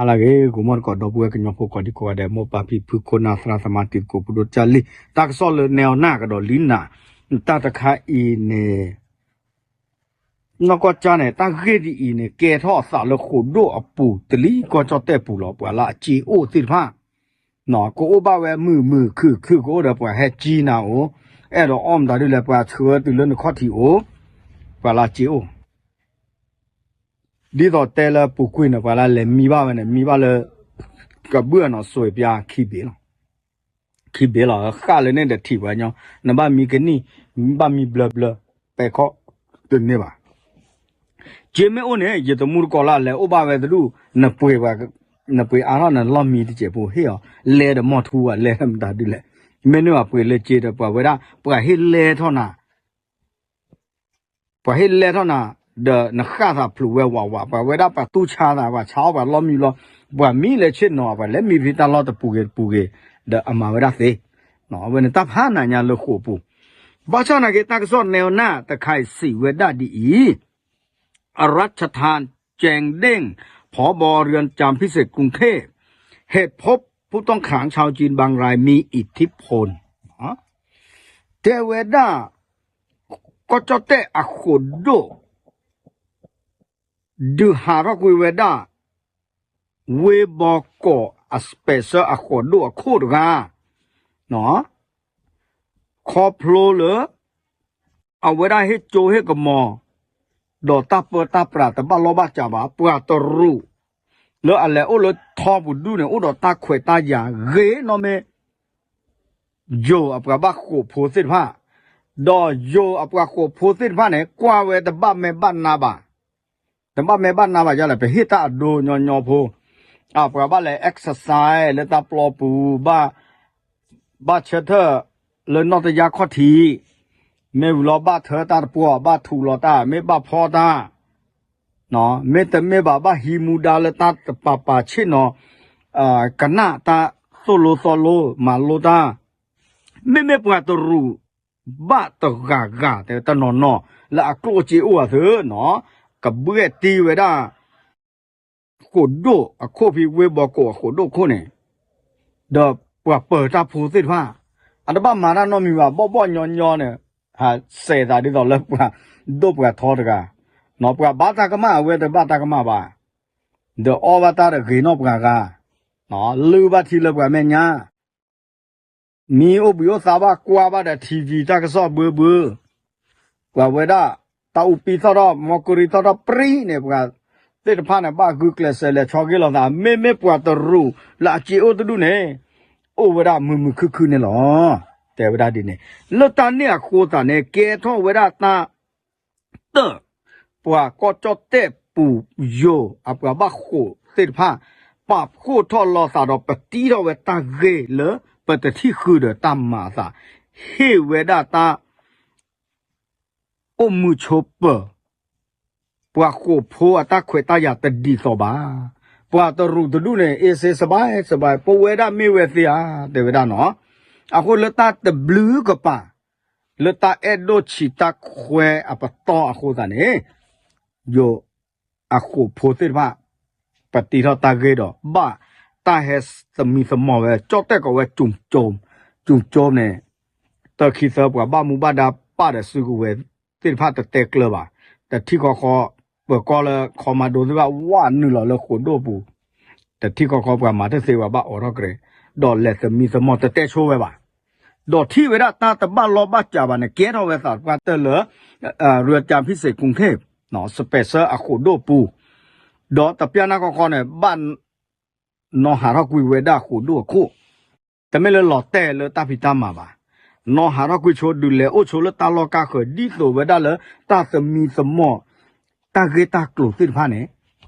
ဟါလၢအဂ့ၤ ဂီၤမီၢ်တကိး ဒီပုၢ်ဝဲၢ်ကညီဖိကိးဒံကိးဂၤဒဲး မိၢ်ပၢ်ဖံဖု ခိၣ်နၢ်သရၣ်သမါ တံၤသကိး ပဒိၣ်ကၢ်လံၢ် တၢ်ကစီၣ်လၢနဲအီၤနၢ်ကဒီးလံနၤ တၢ်တခါအံၤန့ၣ် နီၢ်ကီၢ်ကၠၢ်န့ၣ် တၢ်ဂ့ၢ်ဒ်အံၤန့ၣ် ကဲထီၣ်အသးလၢဃိာ်ဒိၣ်အပူၤ တလံၤကီၢ်ကၠီၣ်တဲၣ်ပူၤလီၤ. ပှၤလၢအစ့အိၣ်သ့ၣ်တဖၣ် ကအိၣ်ဘၣ်ဝဲမုာ်မုာ်ခုၣ်ခုၣ် ကအိၣ်ဒီးပှၤဟဲကၠံနၤအိၣ် အဲၣ်ဒိးအီၣ်မတၤဒ်လဲၣ် ပှၤဆှၢတုၤလၢနခီၣ်ထံးအိၣ် ပှၤလၢအစ့အိၣ် ဒ်သိးတဲလၢပူၤကွံာ်န့ၣ် ပှၤလၢလဲၤမံဘၣ်ဝဲန့ၣ် မံဘၣ်လၢ ကဘုၣ်အနီၤစွဲးပျါခံဘ့ၣ်လီၤ. ခံဘ့ၣ်လီၤ ဃၣ်လၢန့ၣ်ဒီးထံၣ်ပှၤညီ နဘၣ်မံကနံၣ် ဘၣ်မံဘျၢဘျၢ ပဲာ်ခီၣ်တန့ၢ်ဘၣ်. က့မ့ၢ်အိၣ်န့ၣ် ယတမူတကိးလၢလဲၤအိၣ်ဘၣ်ဝဲတဒူၣ် နပှ့ၤအါထီၣ်နလီၢ်မံတစဲးဖိဟ့ၣ်အီၤ လဲၤဒီးမီၢ်ထူဧါ လဲၤဒီးမတၤဒ်လဲၣ် မ့ၢ်န့ၢ်ဘၣ်ပှ့ၤလၢက့ဒီးပှၤဝဲဒၣ် ပှၤဟ့ၣ်လဲထီၣ်နၤ ပှၤဟ့ၣ်လဲထီၣ်နၤ ဒီးနဃၣ်သးဖျိးဝဲဝးဝး ပှၤဝဲဒၣ်ပှၤတူၢ်ဆါသး ပှၤဆါအီၣ်ပှၤလီၢ်မံလီၤ ပှၤမံလဲၤဆ့ၣ်နီၤ ပှၤလဲၤမံဖဲတၢ်လီၢ်တပူၤဂ့ၤတပူၤဂ့ၤ ဒီးအမၤဝဲဒၣ်သ့ အဝဲန့ၣ်တၢ်ဖးနၤညါလၢဃိာ်ပူၤ ဘၣ်ဆၣ်နာ်က့ တၢ်ကစီၣ်နဲအီၤနၢ်တခါအံၤစံးဝဲဒၣ်ဒ်အံၤ อรัชทาน แจ้งเด้ง ผบ.เรือนจำพิเศษกรุงเทพ เหตุพบผู้ต้องขังชาวจีนบางรายมีอิทธิพล တဲဝဲဒၣ် ကီၢ်ကၠီၣ်တဲၣ်အဃိာ်ဒိၣ် ဒုးဟးထီၣ်ကွံာ်ဝဲဒၣ် ဝ့ၢ်ဘီကီးအ special အဃိာ်ဒိၣ်အခိၣ်တဂၤ ခီဖျိလၢ အဝဲဒၣ်ဟ့ၣ်ကၠိဟ့ၣ်ကမီၤ ဒီးတၢ်ပၢတၢ်ပြးတဘၣ်လီၢ်ဘၣ်စးဘၣ် ပှၤတရူး လၢအလဲၤအိၣ်လၢထီပူၤဒူၣ်န့ၣ် အိၣ်ဒီးတၢ်ခွဲးတၢ်ယာ်ဂ့ၤနီၢ်မ့ၢ် ယိၤအပှၤဘၣ်ဃိာ်ဖိသ့ၣ်တဖၣ်, ဒီးယိၤအပှၤဃိာ်ဖိသ့ၣ်တဖၣ်န့ၣ် ကွၢ်ဝဲတဘၣ်မဲာ်ဘၣ်နါဘၣ်, တဘၣ်မဲာ်ဘၣ်နါဘၣ်ယါလဲၣ်, ပဟ့ၣ်တၢ်အဒိညီညီဖိ, အပှၤဘၣ်လဲၤ exercise လၢတၢ်ပျီပူၤ, ဘၣ်ဆၢထၢၣ်လၢနီၢ်တယါခီၣ်ထံး, မ့ၢ်ဝံၤလီၤဘၣ်ထၢတၢ်တပှီၢ်, ဘၣ်ထူးလီၤတၢ်, မ့ၢ်ဘၣ်ဖီတၢ် မ့တမ့ၢ်ဘၣ် ဘၣ်ဟံးမူဒါလၢတၢ်တပာ်ပာ်ဆ့ၣ်နီၤ ကနၣ်တၢ်သိၣ်လိသီလိ မၤလိတၢ်, မ့မ့ၢ်ပှၤတရူး ဘၣ်တဂၤဂၤ တဲတနီၤနီၤ လၢအကျိၣ်အစ့အိၣ်အသးနီၤ, ကဘှဲၣ်တံၢ်ဝဲဒၣ် ဃိာ်ဒိၣ်အခိၣ်ဖဲ ဝ့ၢ်ဘီကိးအဃိာ်ဒိၣ်ခိၣ်န့ၣ်, ဒီးပှၤပၢၤတၢ်ဖိသ့ၣ်တဖၣ် အတဘၣ်မၤတၢ်နီတမံၤဘၣ်, ဘီၣ်ဘီၣ်ညီညီန့ၣ်, စဲးသးဒ်သိးလၢပှၤဒိၣ်ပှၤထီတဂၤ, ပှၤဘၣ်တၢ်ကမၣ် အဝဲတဘၣ်တၢ်ကမၣ်ဘၣ်, ဒီးအီၣ်ဘၣ်တၢ်ဒီးဂ့ၤနီၢ်ပှၤဂၤ, လုၢ်ဘၣ်ထံလၢပှၤမဲာ်ညါ မံအိၣ်ဘှံးအိၣ်သါဘၣ် ကွၢ်ဘၣ်ဒီး ထံဝံၤ တၢ်ကစီၣ်ဘၢဘၢ, ပှၤဝဲဒၣ် တၢ်အူပံသီၣ်ထီၣ် မီကရံသီၣ်ထီၣ်ပြံန့ၣ် ပှၤသ့ၣ်တဖၣ်န့ၣ် ဘၣ်ဂုာ်ကျဲးစၢးလဲၤဆီဂ့ၤလိာ်သး, မ့မ့ၢ်ပှၤတရူးလၢအစ့အိၣ်တဒူၣ်န့ၣ် အိၣ်ဝဲဒၣ်မုာ်မုာ်ခုၣ်ခုၣ်န့ၣ်လီၤ. တဲဝဲဒၣ်ဒ်န့ၣ်, လၢတၢ်န့ၣ်အဃိသတးန့ၣ် ကဲထီၣ်ဝဲဒၣ်တၢ် တၢၣ် ပှၤကီၢ်ကၠီၣ်တဲၣ်ပူၤယိၤ အပှၤဘၣ်ဃိာ်သ့ၣ်တဖၣ် ပာ်ဖှိၣ်ထီၣ်လိာ်သးဒီး ပတံထီၣ်ဝဲတၢ်ဂ့ၢ်လၢ ပတထံၣ်ဃုာ်ဒီးတၢ်မၤအသး, ဟ့ၣ်ဝဲဒၣ်တၢ် အိၣ်မုာ်ဆိးပၢၤ ပှၤဃိာ်ဖိအတၢ်ခွဲးတၢ်ယာ်တဒ်သိးဘၣ်. ပှၤတရူးတဒူၣ်န့ၣ် အ့စ့စဘဲစဘဲ ပဝဲဒၣ်မ့ၢ်ဝဲသ့ဧါ တဲဝဲဒၣ်နီၤ. အဃိလၢတၢ်တဘျုးကပၤ လၢတၢ်အဲၣ်ဒိၣ်ဆံးတၢ်ခွဲးအပတီၢ်အဃိသတးန့ၣ် ယိၤအဃိာ်ဖိသ့ၣ်တဖၣ် ပတံထီၣ်တၢ်ဂ့ၢ်ဒီး ဘၣ်တၢ်ဟဲသမံသမိးဝဲ ကၠီၣ်တဲၣ်ကိးဝဲ ကၠိကၠိန့ၣ် တၢ်ခံသၢပှၤဘၣ်မူဘၣ်ဒါပာ်ဒီးစုကဝဲၤသ့ၣ်တဖၣ်တတဲကျၢၤဘၣ်. တထံၣ်ဃီဃီ ပၢၤကီၢ်လၢ ခီမၤဒိသ့ၣ်တဖၣ် ဝးနုာ်လီၤလၢဃိာ်ဒိၣ်ပူၤ တထံၣ်ဃီဃီပှၤမၤတသ့ပှၤဘၣ်အိးထီၣ်ကြဲး ဒီးလဲၤသမံသမိးတတဲဆိဝဲဘၣ်. ဒီးထံၣ်ဝဲဒၣ်တၢ်တဘၣ်လီၢ်ဘၣ်စးဘၣ်န့ၣ် ကဲထီၣ်ဝဲသးပှၢ်တၢၢ်လၢ ရၢၢ်ကၠၣ်ဖံးစ့ၣ်ကူၣ်ခ့ၣ် စပဲးဆၢအဃိာ်ဒိၣ်ပူၤ, ဒီးတပျၢ်နၢ်ဃီဃီန့ၣ် ဘၣ် နီၢ်ဟးထီၣ်ကွံာ်ဝဲဒၣ်ဃိာ်ဒိၣ်အခိၣ်, တမ့ၢ်လၢလီၤတဲာ်လၢတၢ်ဖံးတၢ်မၤဘၣ်, နီၢ်ဟးထီၣ်ကွံာ်ဆိဒုးလဲၤအိၣ်ဆိလၢတၢ်လီၢ်ကါဃၢၤ ဒ်သိးဝဲဒၣ်လၢတၢ်သမံသမိး တၢ်ဂ့ၢ်တၢ်ကျိၤသ့ၣ်တဖၣ်န့ၣ်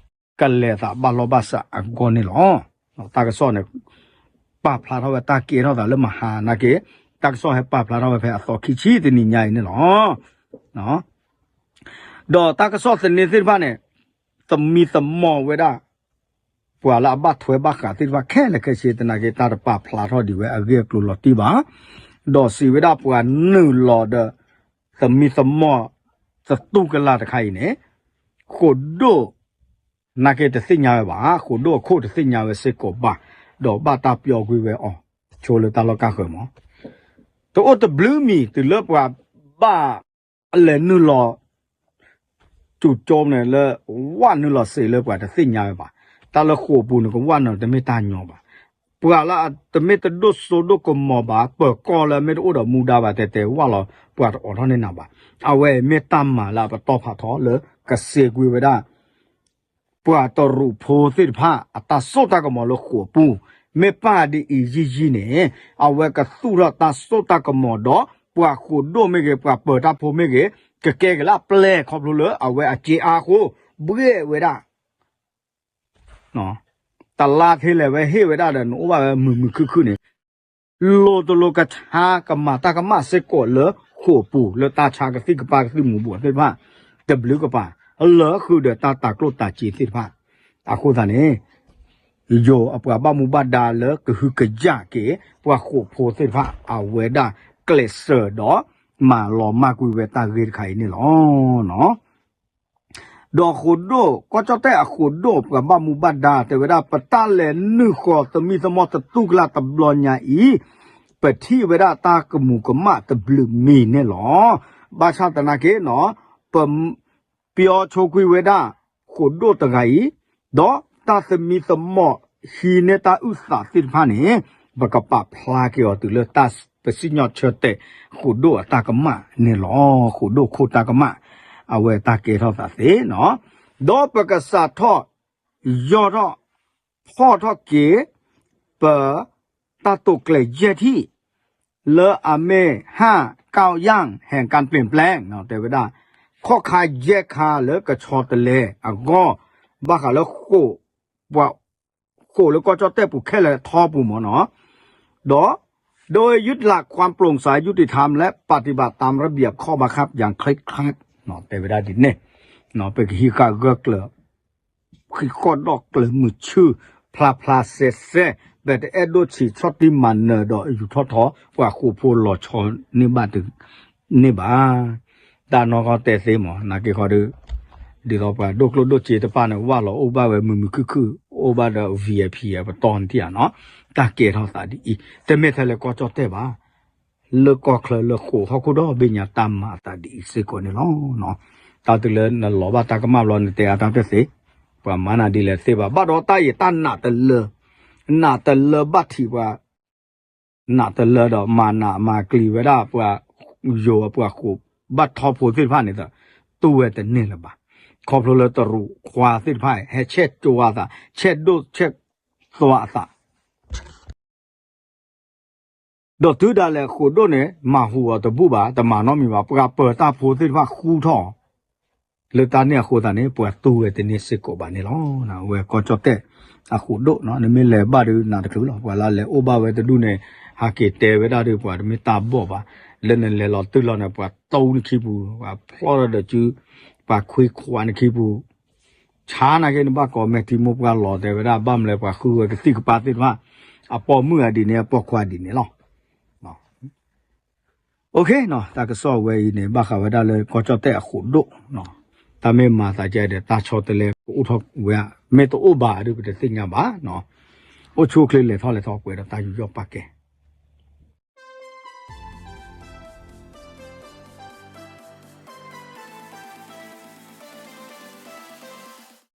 ကလဲၤသးဘၣ်လီၢ်ဘၣ်စးအဂီၢ်န့ၣ်လီၤ. တၢ်ကစီၣ်န့ၣ် ပာ်ဖျါထီၣ်ဝဲတၢ်ကဲထီၣ်သးလၢမဟါနာ်က့, တၢ်ကစီၣ်ဟဲပာ်ဖျါထီၣ်ဝဲဖဲအသီခံဆံတနံၤညါအံၤန့ၣ်လီၤ. ဒီးတၢ်ကစီၣ်သန့သ့ၣ်တဖၣ်န့ၣ် သမံသမိးဝဲဒၣ် ပှၤလၢအဘၣ်ထွဲဘၣ်ဃးသ့ၣ်တဖၣ်ခဲလၢာ်ခဲဆ့ သနာ်က့ တၢ်တပာ်ဖျါထီၣ်ဒံးဝဲအဂ့ၢ်အကျိၤလီၤတံၢ်ဘၣ်. ဒီးစံးဝဲဒၣ်ပှၤနုာ်လီၤဒီး သမံသမိးသတူၢ်ကလာ်တခါအံၤန့ၣ် ဃိာ်ဒိၣ် နာ်က့တသ့ၣ်ညါဝဲဘၣ်, ဃိာ်ဒိၣ်အခိၣ်တသ့ၣ်ညါဝဲစ့ၢ်ကီးဘၣ်, ဒီးဘၣ်တၢ်ပျီကွံာ်ဝဲအီၤ ဆိလၢတၢ်လီၢ်ကါဃၢၤမး, တအိၣ်တဘျုးမံၤတုၤလၢပှၤဘၣ် လဲၤနုာ်လီၤ ကၠူကၠိန့ၣ်လၢ ဝၣ်နုာ်လီၤစ့းလၢပှၤတသ့ၣ်ညါဝဲဘၣ်. တၢ်လၢဃိာ်ပူၤန့ၣ် ကဝၣ်နုာ်တမ့ၢ်တၢ်ညီဘၣ်. ပှၤလၢအတမ့ၢ်တဒိၣ်စိဒိၣ်ကမီၤဘၣ်, ပၢၤကီၢ်လၢအမ့ၢ်တအိၣ်ဒီးမူဒါဘၣ် တဲတဲဝၣ်လီၤ ပှၤတအိးထီၣ်န့ၢ်နၤဘၣ်. အဝဲမ့ၢ်တၢ်မၤလၢအပတီၢ်ဖးထီလၢကစ့ကွံာ်ဝဲဒၣ် ပှၤတရူးဖိသ့ၣ်တဖၣ် အတၢ်စိတၢ်ကမီၤလၢဃိာ်ပူၤ, မ့ၢ်ပာ်ဒ်အံၤယံာ်ယံာ်န့ၣ် အဝဲကသူၣ်ထီၣ်တၢ်စိတၢ်ကမီၤဒီး ပှၤဃိာ်ဒိၣ်မ့ၢ်ဂ့ၤ ပှၤပၢၤတၢ်ဖိမ့ၢ်ဂ့ၤ ကကဲက့ၤလၢအပျဲၢ်ခီဖျိလၢအဝဲအစ့အါအဃိ ဘှဲၣ်ဝဲဒၣ် တလါထဲလဲၣ်ဝဲဟ့ၣ်ဝဲဒၣ်ဒီး နအိၣ်ဘၣ်ဝဲမုာ်မုာ်ခုၣ်ခုၣ်န့ၣ် လိၤတလိၤကဆါကမၤတၢ်ကမၣ်စ့ၢ်ကီးလၢဃိာ်ပူၤ လၢတၢ်ဆါကသံၣ်ကပၤကသံၣ်မူၤဘှီးသ့ၣ်တဖၣ် တဘျုးကပၤ လၢဃုာ်ဒီးတၢ်တၤကျိၣ်တၤစ့သ့ၣ်တဖၣ်. အဃိသတးန့ၣ် ယိၤအပှၤဘၣ်မူဘၣ်ဒါလၢကဟုကယာ်က့ၤ ပှၤဃိာ်ဖိသ့ၣ်တဖၣ် အဝဲဒၣ်ကျဲးစၢးဒီး မၤလီၤမၢ်ကွံာ်ဝဲတၢ်ဂ့ၢ်တခါအံၤန့ၣ်လီၤ. ဒီးဃိာ်ဒိၣ် ကီၢ်ကၠီၣ်တဲၣ်အဃိာ်ဒိၣ် ပှၤဘၣ်မူဘၣ်ဒါ တဲဝဲဒၣ် ပတၢ်လဲၤနုာ်ဃီၤသမံသမိးတတူၢ်ကလာ်တဘျီညါအံၤ ပထံၣ်ဝဲဒၣ်တၢ်ကမူၤကမၣ်တဘျုးမံၤန့ၣ်လီၤ. ဘၣ်ဆၣ်သနာ်က့ ပ ပျီဆိကွံာ်ဝဲဒၣ် ဃိာ်ဒိၣ်တဂၤအံၤ, ဒီးတၢ်သမံသမိးဟံးန့ၢ်တၢ်အုၣ်သးသ့ၣ်တဖၣ်န့ၣ် ပကပာ်ဖျါက့ၤအီၤတုၤလၢတၢ်ပစံၣ်ညီၣ်ဆၢတဲာ် ဃိာ်ဒိၣ်အတၢ်ကမၣ်န့ၣ်လီၤ. ဃိာ်ဒိၣ်ခိၣ်တၢ်ကမၣ် အဝဲတၢ်ကဲထီၣ်သးသ့နီၤ, ဒီးပကစးထီၣ် ယီၢ်ထီၣ် ဖီၣ်ထီၣ်က့ၤ ပ တၢ်တိာ်ကျဲၤယဲၢ်ထံၣ် လၢအမ့ၢ် ห้าเก้าอย่างแห่งการเปลี่ยนแปลง တဲဝဲဒၣ် ခီၣ်ခါယဲၢ်ခါလၢကဆီတလဲအဂီၢ် ဘၣ်ဃးလၢဃိာ် ပှၤ ဃိာ်လၢကီၢ်ကၠီၣ်တဲၣ်ပူၤခဲလၢာ်ထီပူၤမ့ၢ်နီၤ, ဒီး โดยยึดหลักความโปร่งใสยุติธรรมและปฏิบัติตามระเบียบข้อบังคับอย่างเคร่งครัด တဲဝဲဒၣ်ဒ်န့ၣ်, ပကဟံးဃာ်ဂၢၢ်ကျၢၤ ဟံးဃီၣ်ဒီးကျၢၤမုာ်ဆူၣ် ဖျါဖျါစဲစဲ, ပတအဲၣ်ဒိးဆံးဆီၣ်တံၢ်မၤနၢၤဒီးယူၤထီၣ်ထီ ပှၤဃိာ်ဖိလီၤဆီန့ၢ်ဘၣ်တန့ၢ်ဘၣ်. တၢ်နီၢ်ကီၢ်တဲသ့မ့ၢ် နာ်က့ဃီဒီး ဒ်သိးပှၤဒိၣ်ကျိၣ်ဒိၣ်စ့တဖၣ်န့ၣ် ဝၢ်လီၤအိၣ်ဘၣ်ဝဲမုာ်မုာ်ခုၣ်ခုၣ် အိၣ်ဘၣ်ဒီး VIP အပတီၢ်န့ၣ်ဧါနီၤ, တၢ်ကဲထီၣ်သးဒ်အံၤ တမ့ၢ်ထဲလၢကီၢ်ကၠီၣ်တဲၣ်ဘၣ် လၢကီၢ်ချၢလၢဃိာ်ဟီၣ်ခိၣ်ဒီဘ့ၣ်ညါတၢ်မၤအသးဒ်အံၤစ့ၢ်ကီးန့ၣ်လီၤ. တၢ်တုၤလၢနလီၤဘၣ်တၢ်ကမၣ်ဘျီ နတဲအါတၢ်တသ့, ပှၤမၤနၤဒ်လဲၣ်တသ့ဘၣ်. ဘၣ်ဒီးတၢ်အံၤတၢ်နးတလၢ, နးတလၢဘၣ်ထံးပှၤ, နးတလၢဒီးမၤနးမၤကျံၤဝဲဒၣ်ပှၤယိၤအပှၤဃိာ်ဘၣ်ထီဖိသ့ၣ်တဖၣ်န့ၣ်ဒီး တူၢ်ဝဲတန့ၢ်လၢၤဘၣ်. ခီဖျိလၢတရူးခွါသ့ၣ်တဖၣ် ဟဲဆဲးကၠိအသး ဆဲးဒိၣ်ဆဲးသွါအသး ဒီးတုၤဒၣ်လဲာ်ဃိာ်ဒိၣ်န့ၣ် မၤဟူးအီၤတဘူၣ်ဘၣ် တမၤနီတမံၤဘၣ် ပှၤပၢၤတၢ်ဖိသ့ၣ်တဖၣ်ဃူထီၣ် လၢတၢ်န့ၣ်အဃိသတးန့ၣ် ပှၤတူၢ်ဝဲတန့ၢ်စ့ၢ်ကီးဘၣ်န့ၣ်လီၤ. အဝဲကီၢ်ကၠီၣ်တဲၣ်အဃိာ်ဒိၣ် နမ့ၢ်လဲၤဘၣ်ဒီးနးတချုးလီၤ. ပှၤလၢလဲၤအိၣ်ဘၣ်ဝဲတဒူၣ်န့ၣ် ဟးက့ၤတဲဝဲဒၣ်ဒီး ပှၤတမ့ၢ်တၢ်ဘီၣ်ဘၣ်. လၢနလဲၤလီၤတုၤလီၤန့ၣ် ပှၤတိနခံပူၤ ပှၤဖျီထီၣ်ဒီးစု ပှၤခွံခွါနခံပူၤ ဆါနာ်က့န့ၣ် ဘၣ်ကိးမဲာ်ထံမိၢ်ပှၢ်လီၤတဲဝဲဒၣ် ဘၣ်မလဲၤပှၤဃုဝဲကသံၣ်ကပၤသ့ၣ်တဖၣ် အပိာ်မုၣ်အဒ်န့ၣ် အပိာ်ခွါဒ်န့ၣ်လီၤ. တၢ်ကစီၣ်ဝဲအံၤန့ၣ် ဘၣ်ဃးဝဲဒၣ်လၢကီၢ်ကၠီၣ်တဲၣ်အဃိာ်ဒိၣ်, တၢ်မ့ၢ်မၤသးကဲဒီး တၢ်ဆီတလဲကအိၣ်ထီၣ်ဝဲဧါ မ့ၢ်တအိၣ်ဘၣ်ဒီး ပတသ့ၣ်ညါဘၣ်. အိၣ်ဆူၣ်အိၣ်ချ့လဲၤထီၣ်လဲၤထီၣ်ပှဲၤဒီးတၢ်ယူးယီၣ်ပာ်ကဲ